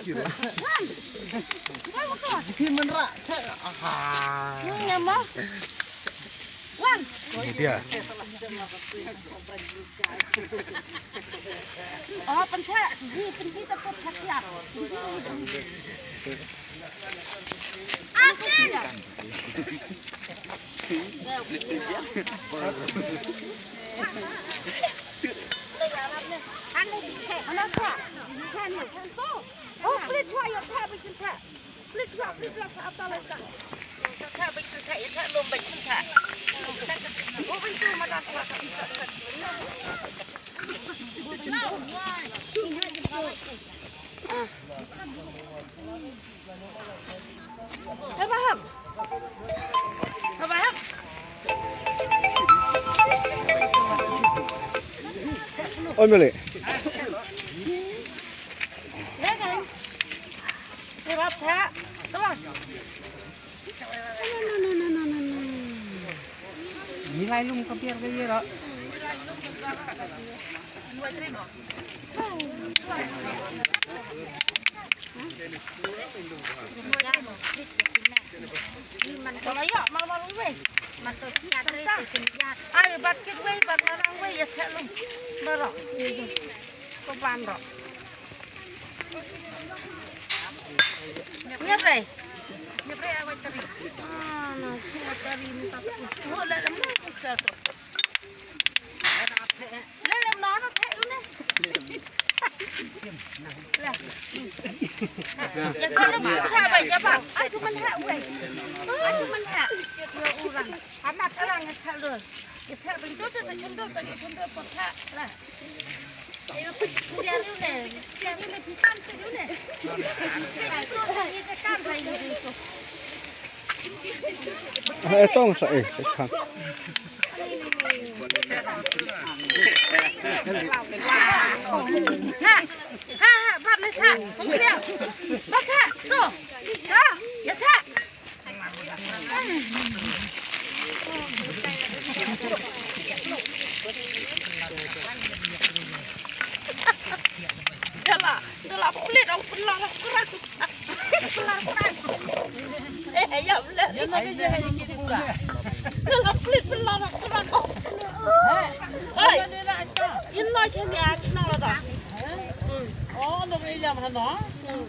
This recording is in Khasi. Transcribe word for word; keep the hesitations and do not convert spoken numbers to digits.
Phi mynrah te. Aha. Ni mo. Wan. Ni dia. Oh, pynthak. Ni pynthak ta pynthak ya. Asin. Oi, Meli. Ni lai lum ka biar ka ye ro. Ai, bat kit wei, bat ngarang wei, ya thak lum. Baroh. Ko ban roh. Ngiap rei. Ngiap rei awai tari. Ah, na, si tari ni tak. Ho la lam na sa so. La lam na na thai lu ne. La. Ya kalau ma ha bai ya ba. Ai tu man ha wei. Ai tu man ha. Ya orang. Amat orang ya kalau. Ya kalau bentuk tu sejendul bagi sendul potak lah. Eh, tong sa, eh, eh, tong. Ha, ha, ha, bat le tha. Kong kriau. Bat tha, to. Ha, ya tha. Dala, dala, plit, ong pynlong, pynlong. Pynlong, pynlong. Eh, ya, pynlong. Dala, plit, pynlong, pynlong. Oi. Yin lo chen ya, chen lo da. Hmm. Oh, no, ya, mana no? Hmm.